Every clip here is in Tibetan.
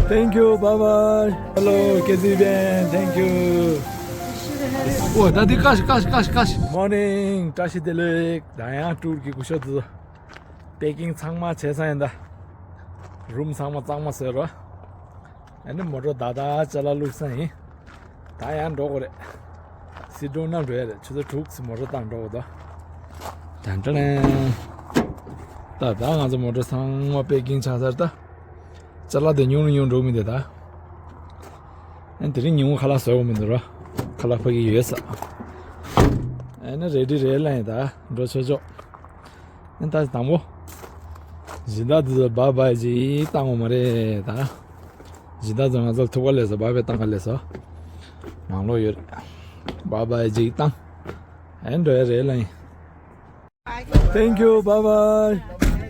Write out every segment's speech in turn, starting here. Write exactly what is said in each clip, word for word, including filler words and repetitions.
Thank you, bye bye. Hello, K Z Ben, thank you. ཨོ་ད་འདི་བཀའ་ཤག་བཀའ་ཤག་བཀའ་ཤག་བཀའ་ཤག Morning, བཀྲ་ཤིས་བདེ་ལེགས། ད་ཡང་ཊུར་གྱི་སྐུ་ཞབས་ཚོ་པེ་ཀིང་ཚང་མ་བྱས་ཚར་ཡིན་ད། རུམ་ཚང་མ་གཙང་མ་བཟོས་རོགས། ཨ་ནི་མོ་ཊ་ད་ད་ཅ་ལག་བླུགས་ས་ཡིན། ད་ཡང་འགྲོ་དགོས་རེད། སི་ཌོ་ན་འགྲོ་ཡ་རེད། ཆུ་ཚོད་དྲུག་ཙམ་མོ་ཊ་བཏང་འགྲོ་དགོས་ད། ད་འདྲ་ལན། ད་ད་ང་ཚོ་མོ་ཊ་ཚང་མ་པེ་ཀིང་ཆགས་ཚར་ད། ཅ་ལག་དེ་ཉུང་རུ་ཉུང་འགྲོ་མི་འདུག་ད། ཨ་ནི་དེ་རིང་ཉིན་མོ་ཁ་ལག་བཟོ་དགོས་མི་འདུག་ར། ཁ་ལག་ཕ་གི་ཡོད་ས། ཨ་ནི་རེ་ཌི་རེད་ལན་ད་འགྲོ་ཆོག་ཆོག་ཨ་ནི་ད་དང་པོ། སྦྱིན་བདག་དེ་ཚོ་བཱའི་བཱའི་ཅིག་བཏང་བ་མ་རེད་ད། སྦྱིན་བདག་ཚོ་ང་ཚོར་ཐུག་ག་སླེབས་སོང་། བཱའི་བཱའི་བཏང་ག་སླེབས་སོང་། ནང་ལོགས་ཡོད་རེད། བཱའི་བཱའི་ཅིག་བཏང་། ཨ་ནི་འགྲོ་ཡ་རེད་ལན། Thank you, bye bye.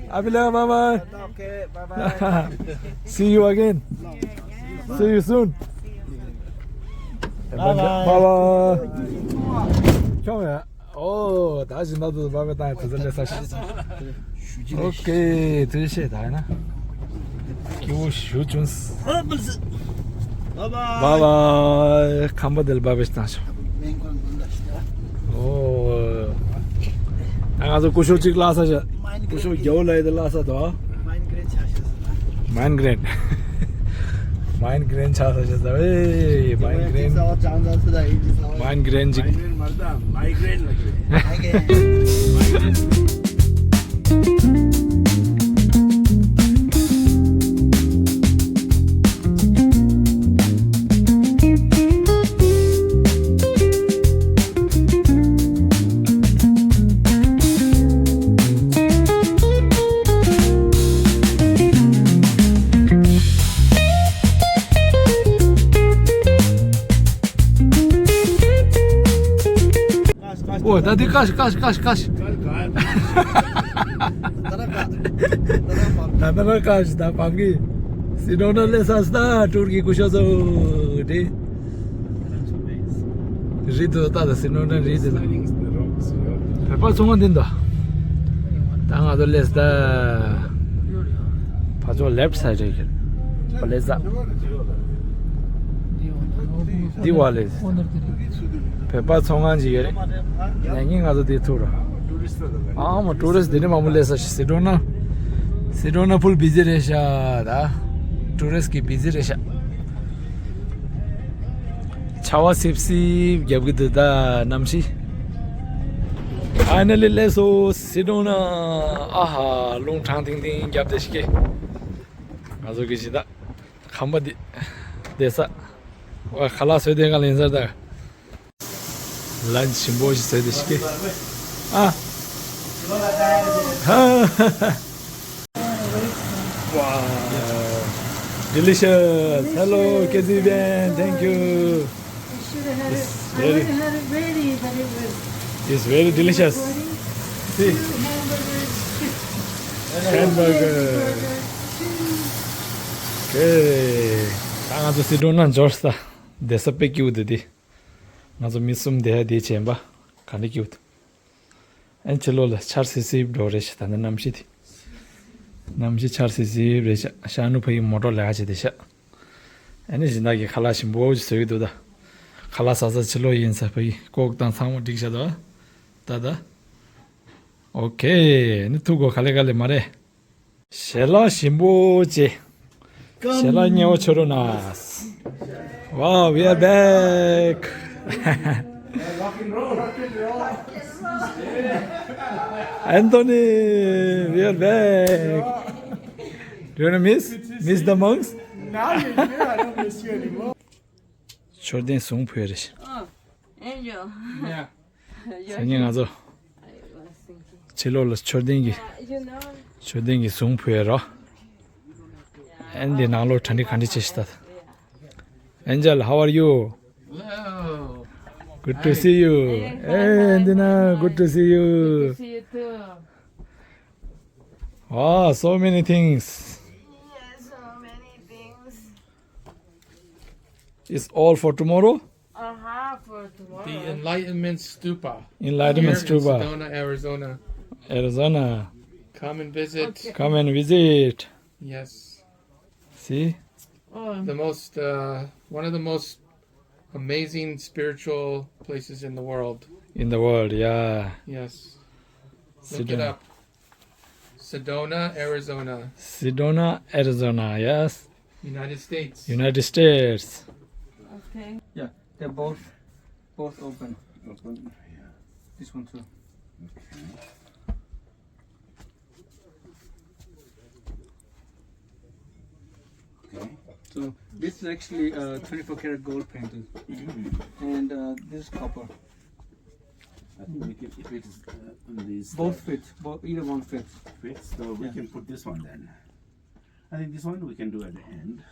Abila, bye bye. Okay, bye bye. See you again. See you soon. Bye bye. Bye bye. ཁྱོད་ཡ། ཨོ། ད་སྦྱིན་བདག་ཚོ་བཱའི་བཱའི་བཏང་ཡ་དེ་ཚོ་སླེབས་ས་ཞིག་ཨོ་ཁེ། ཐུགས་རྗེ་ཆེ་ད་ཡིན་ན། སྐྱིད་པོ་ཞེ་པོ་བྱུང་སོང་། བཱའི་བཱའི། ཁམས་པ་དེ་ལ་བཱའི་བཱའི་བཏང་ཤོག་ཨོ། ད་ང་ཚོ་སྐུ་ཞབས་གཅིག་བརླག་ས་ཞིག་སྐུ་ཞབས་རྒྱལ་པོ་ལགས་དེ་བརླག་ས་དོ། མའིན་གྷི་རེན། མའིན་གྷི་རེན་ཆགས་ས་ཞིག་ཟ་བས། མའིན་གྷི་རེན། མའིན་གྷི་རེན་ཅིག་མའིན་གྷི་རེན་མ་རེད་ད། མའིག་རེན་ལ་གི་རེད། ཨོ་ད་འདི་བཀའ་ཤག་བཀའ་ཤག་བཀའ་ཤག་བཀའ་ཤག་ད་ད་ར་བཀའ་ཤག་ད་བམ་གི་སི་ཌོ་ན་སླེབས་ས་སི་ད་ཊུར་གི་སྐུ་ཞབས་ཚོ་དེ། རི་དུ་ད་ད་སི་ཌོ་ན་རི་དུ་ད། བོད་པ་ཚོང་ཁང་འདི་འདུག་ད་ང་ཚོ་སླེབས་ད། ཕ་ཚོ་ལེཕ་སའིཌ་རེད་ཀྱི། ཕ་ལེ་ས། འདི་བ་ལེ། བོད་པ་ཚོང་ཁང་ཅིག་ཡོད་རེད། ནས་ཉིན་ང་ཚོ་འདི་ཐུག་ར། ཨ་མ་ཊུ་རི་སི་འདི་ནས་མང་པོ་སླེབས་ས་ཞིག་སི་ཌོ་ན། སི་ཌོ་ན་ཕུལ་བི་ཛི་རེད་ཤག་ད། ཊུ་རི་སི་གི་བི་ཛི་རེད་ཤག་ཆར་པ་སིབ་སིབ་རྒྱབ་གི་འདུག་ད་གནམ་གཤིས། ཕའི་ནལ་ལི་སླེབས་སོང་སི་ཌོ་ན། ཨ་ཧ། རླུང་དྲང་ཐིང་ཐིང་རྒྱབ་བསྡད་ཤག་ང་ཚོ་གི་གཞི་བདག་ཁམས་པ་འདི་བསྡད་ས། ཁ་ལག་བཟོས་བསྡད་ག་ལེན་ས་ད། ལན་ཆི་ཞིམ་པོ་ཞིག་བཟོས་ཏེ་ཤི་ཀེ། ཨ། Wow. Delicious. Hello, K Z Ben. Thank you. You should have had it. It's very, I would have had it ready, but it was, it's very delicious. See? Two hamburgers. Hamburger. Two. Okay. ད་ང་ཚོ་སི་ཌོ་ན་འབྱོར་ས། བསྡད་ས་དཔེ་སྐྱིད་པོ་འདུག་སྟེ། ང་ཚོ་མི་གསུམ་བསྡད་ཡ་དེ་བྱས་པ་ག་འདྲ་སྐྱིད་པོ་འདུག་ཨན་ཕྱི་ལོགས་ལ་ཆར་སིབ་སིབ་འགྲོ་རེད་ཤག་ད་ནི་གནམ་གཤིས་དེ། གནམ་གཤིས་ཆར་སིབ་སིབ་རེད་ཤག་ཤ་ནུ་ཕ་ཡི་མོ་ཊ་ལས་ཀ་བྱེད་དེ་ཤག་ཨ་ནི་སྦྱིན་བདག་གིས་ཁ་ལག་ཞིམ་པོ་ཞིག་བཟོ་གི་འདུག་ད། ཁ་ལག་ཟ་ས་ཕྱི་ལོགས་ཡིན་ས། ཕ་ཡི་ཀོག་དང་ཚང་མ་འགྲིག་ཤག་ད། ད་ད། ཨོ་ཁེ། ནི་ཐུག་གོ་ག་ལེ་ག་ལེ་མ་རེད། ཞལ་ལག་ཞིམ་པོ་བྱས། ཞལ་ལག་ཉེ་བོ་ཆོ་རོ་ན། Wow, we are back. Anthony, we are back. Do you wanna miss? Miss the monks? Now you're here, I don't miss you anymore. མཆོད་རྟེན་ཟུང་ཕུལ་རེད། Oh, Angel. Yeah. སང་ཉིན་ང་ཚོ་ཕྱི་ལོགས་ལ་མཆོད་རྟེན་གྱི་མཆོད་རྟེན་གྱི་ཟུང་ཕུལ་ཡ་རོ། ཨན་འདི་ནང་ལོགས་གྲ་སྒྲིག་ག་འདྲ་བྱེད་ཤི་ད། Angel, how are you? Hello. Good to see you. Hey, Dina, good to see you. Good to see you too. Wow, so many things. Yes, so many things. It's all for tomorrow? Uh-huh, for tomorrow. The Enlightenment Stupa. Enlightenment Stupa. Here in Sedona, Arizona. Arizona. Come and visit. Okay. Come and visit. Yes. See? The most, uh, one of the most amazing spiritual places in the world. In the world, yeah. Yes. Look it up. Sedona, Arizona, Sedona, Arizona, yes. United States. United States. Okay. Yeah, they're both both open. Open. This one too. Okay. Okay. So this is actually uh, twenty-four karat gold painted, and uh, this is copper. I think we can, if it is uh, on this. Both fit. Both, either one fits. Fits, so we Yeah. can put this one then. I think this one we can do at the end.